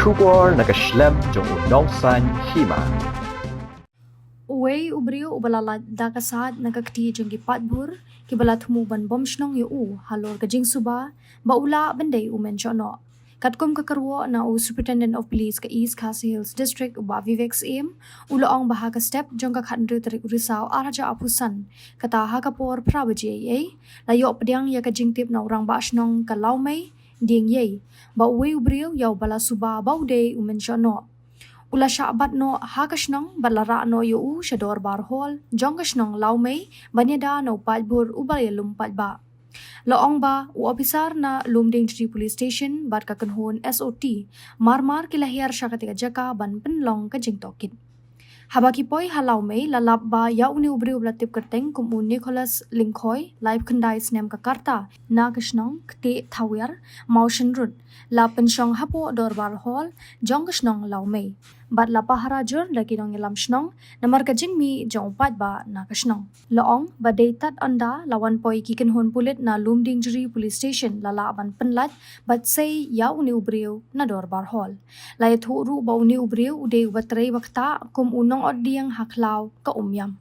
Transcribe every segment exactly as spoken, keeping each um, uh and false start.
Khubor na ka shlem jong u nongsan hima. Uwei u briew uba la lait da ka said na ka kti jong ki paidbah kiba la thmu ban bom shnong ïa u halor ka jingsuba ba u lah ban dei u mynshohnoh. Katkum ka kyrwoh na u Superintendent of Police ka East Khasi Hills District, u Bah Vivek Syiem, u la ong ba ha ka step jong ka khathynriew tarik u Risaw arhajar arphew san, kata ha ka por phra baje eiei, la ïoh pdiang ïa ka jingtip na u rangbah shnong ka Lawmei Dieng Iei ba uwei u briew ïa uba la suba ba u dei u mynshohnoh, u la shah bat noh ha ka shnong bad la rah noh ïa u sha dorbar hall jong ka shnong Lawmei ban ïada na u paidbah uba ïalum paidbah. La ong ba u ophisar na Lumdiengjri Police Station bad ka kynhun SOT mar mar ki la hiar sha katei ka jaka ban pynlong ka jingtohkit. Haba ki poi ha Lawmei, la lap ba ïa une u briew ba la tip kyrteng kum u Nicholas Lyngkhoi, laiphew khyndai snem ka rta, na ka shnong Kteh Thawiar, Mawshynrut, la pynshong hapoh dorbar hall jong ka shnong Lawmei bad la pahara jur da ki nongïalam shnong namar ka jingmih jong u paidbah na ka shnong. La ong ba dei tad ynda la wan poi ki kynhun pulit na Lumdiengjri Police Station la lah ban pynlait bad sei ïa une u briew na dorbar hall. La ïathuh ruh ba une u briew u dei uba trei ba ktah kum u nongot dieng ha khlaw ka Umiam.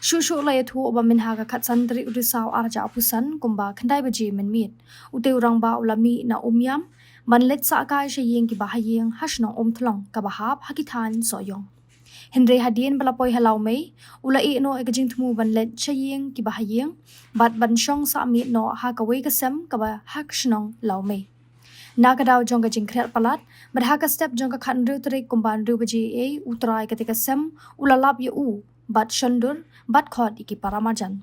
Shuh shuh la ïathuh ba mynha ka khatsan tarik u Risaw arhajar arphew san kumba khyndai baje mynmiet, utei u rangbah u la mih na Umiam ban leit sah kai sha ïing kiba ha ïing ha shnong Umthlong kaba hap ha ki thaiñ Sohiong. Hynrei hadien ba la poi ha Lawmei, u la ïeh noh ïa ka jingthmu ban leit sha ïing kiba ha ïing bad ban shong sah miet noh ha kawei ka sem kaba ha ka shnong Lawmei. Na ka daw jong ka jingkhriat palat bad ha ka step jong ka khathynriew tarik kumba hynriew baje eiei, u trai katei ka sem u la lap ïa u bad shondur bad khot ïa ki paramarjan.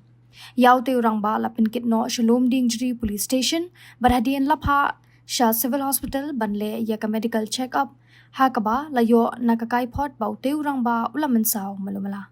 Ïa utei u rangbah la pynkit noh sha Lumdiengjri Police Station bad hadien la phah sha Civil Hospital ban leh ïa ka medical check up, ha kaba la ïoh na ka kaiphod ba utei u rangbah u la mynsaw malu mala.